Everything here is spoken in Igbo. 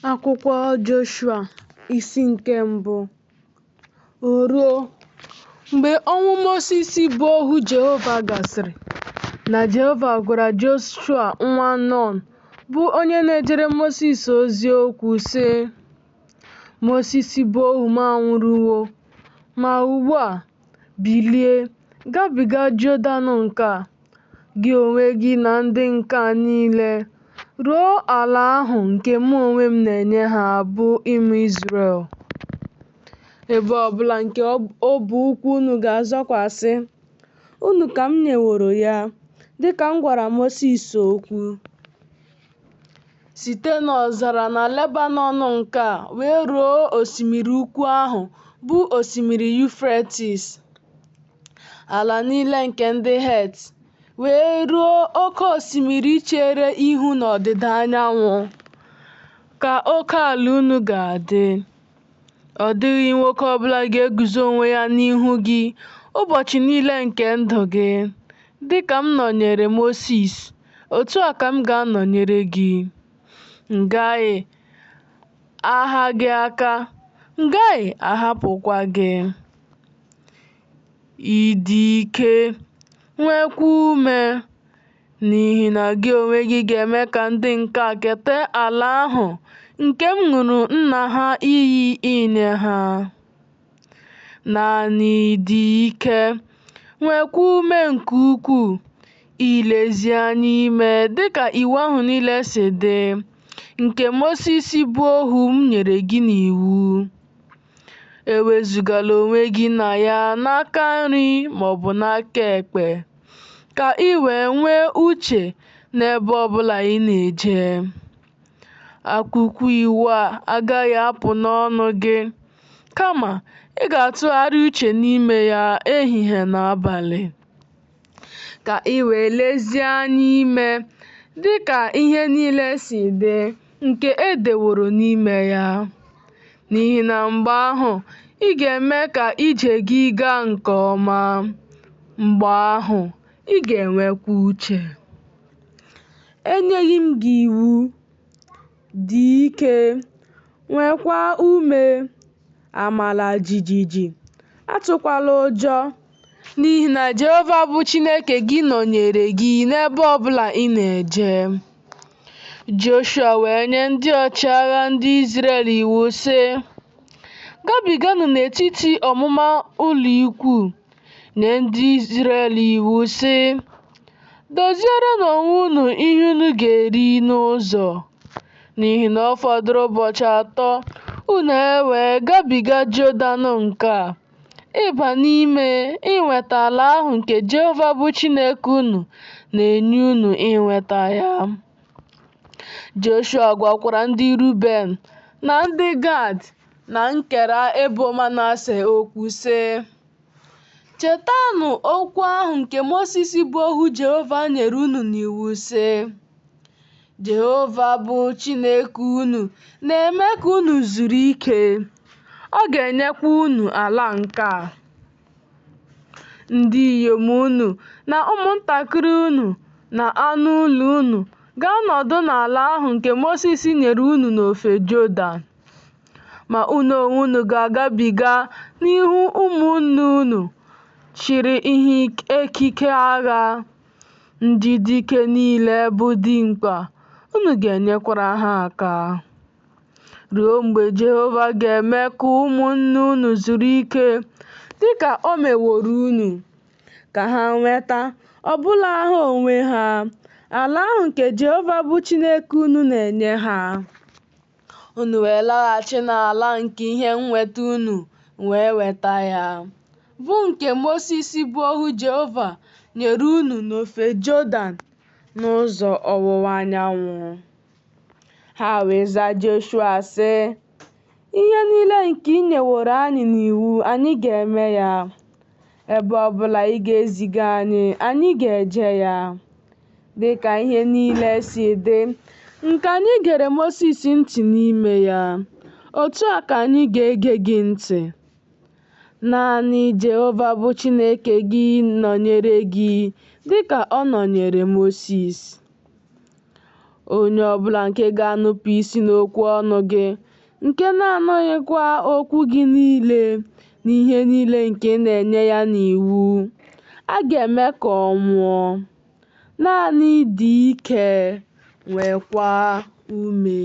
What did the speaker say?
Akwụkwọ Joshua, isi nke mbụ. O ruo, mgbe ọnwụ Mosis bụ ohu Jehova gasịrị, na Jehova gwara Joshua nwa Nọn, bụ onye na-ejere Mosis ozi okwu, sị, Mosis bụ ohu m anwụrụwo, ma ugbu a, bilie, gabiga Jọdan nke a, gị onwe gị na ndị nke a niile, ruo ala ahụ nke mụ onwe m na-enye ha, bụ ụmụ Izrel. Ebe ọ bụla nke ọbụ ụkwụ unu ga-azọkwasị, unu ka m nyeworo ya, dị ka m gwara Mosis okwu. Site n'ọzara na Lebanọn nke a wee ruo osimiri ukwu ahụ, bụ osimiri Yufretis, ala niile nke ndị Het, wee ruo oke osimiri chere ihu n'ọdịda anyanwụ, ka oke ala unu ga-adị. Ọ dịghị nwoke ọ bụla ga-eguzo onwe ya n'ihu gị ụbọchị niile nke ndụ gị. Dị ka m nọnyeere Mosis, otu a ka m ga-anọnyere gị. M gaghị agha gị aka, m gaghị ahapụkwa gị. Ị dị ike, nweekwa ume, n'ihi na gị onwe gị ga-eme ka ndị nke a keta ala ahụ nke m ṅụụrụ nna ha iyi inye ha. Naanị dị ike, nweekwa ume nke ukwuu, ilezi anya ime dịka iwu ahụ niile si dị, nke Mosis bụ ohu m nyere gị n'iwu. Ewezugala onwe gị na ya n'aka nri ma ọ bụ n'aka ekpe, ka i wee nwee uche n'ebe ọ bụla ị na-eje. Akwụkwọ iwu a agaghị apụ n'ọnụ gị, kama ị ga-atụgharị uche n'ime ya ehihie na abalị, ka i wee lezie anya ime dị ka ihe niile si dị nke e deworo n'ime ya. N'ihi na mgbe ahụ ị ga-eme ka ije gị gaa nke ọma, mgbe ahụ ị ga-enwekwa uche. Enyeghị m gị iwu? Dị ike, nweekwa ume. Amala jijiji, atụkwala ụjọ, n'ihi na Jehova bụ Chineke gị nọnyeere gị n'ebe ọ bụla ị na-eje. Joshua wee nye ndị ọchịagha ndị Izrel iwu, sị, Gabiganụ n'etiti ọmụma ụlọikwuu. Nye ndị Izrel iwu, sị, Dozierenụ onwe unu ihe unu ga-eri n'ụzọ, n'ihi na ọ fọdụrụ ụbọchị atọ unu ewee gabiga Jọdan nke a, ịba n'ime inweta ala ahụ nke Jehova bụ Chineke unu na-enye unu inweta ya. Joshua gwakwara ndị Ruben na ndị Gad na nkera ebo Manase okwu, sị, Chetanụ okwu ahụ nke Mosis bụ ohu Jehova nyere unu n'iwu, sị, Jehova bụ Chineke unu na-eme ka unu zuru ike, ọ ga-enyekwa unu ala nke a. Ndị inyom unu na ụmụntakịrị unu na anụ ụlọ unu ga-anọdụ n'ala ahụ nke Mosis nyere unu n'ofe Jọdan. Ma unu onwe unu ga-agabiga n'ihu ụmụnne unu chịrị ihe ekike agha, ndị dike niile bụ dimkpa, unu ga-enyekwara ha aka, ruo mgbe Jehova ga-eme ka ụmụnne unu zuru ike dị ka o meworo unu, ka ha nweta, ọbụna ha onwe ha, ala ahụ nke Jehova bụ Chineke unu na-enye ha. Unu wee laghachi n'ala nke ihe nnweta unu wee nweta ya, bụ nke Mosis bụ ohu Jehova nyere unu n'ofe Jọdan n'ụzọ ọwụwa anyanwụ. Ha wee zaa Joshua, sị, Ihe niile nke i nyeworo anyị n'iwu, anyị ga-eme ya. Ebe ọ bụla ị ga-eziga anyị, anyị ga-eje ya. Dị ka ihe niile si dị nke anyị gere Mosis ntị n'ime ya, otu a ka anyị ga-ege gị ntị. Naanị Jehova bụ Chineke gị nọnyere gị dị ka ọ nọnyeere Mosis. Onye ọ bụla nke ga-enupụ isi n'okwu ọnụ gị, nke na-anụghịkwa okwu gị niile n'ihe niile nke ị na-enye ya n'iwu, a ga-eme ka ọ nwụọ. Naanị dị ike, nweekwa ume.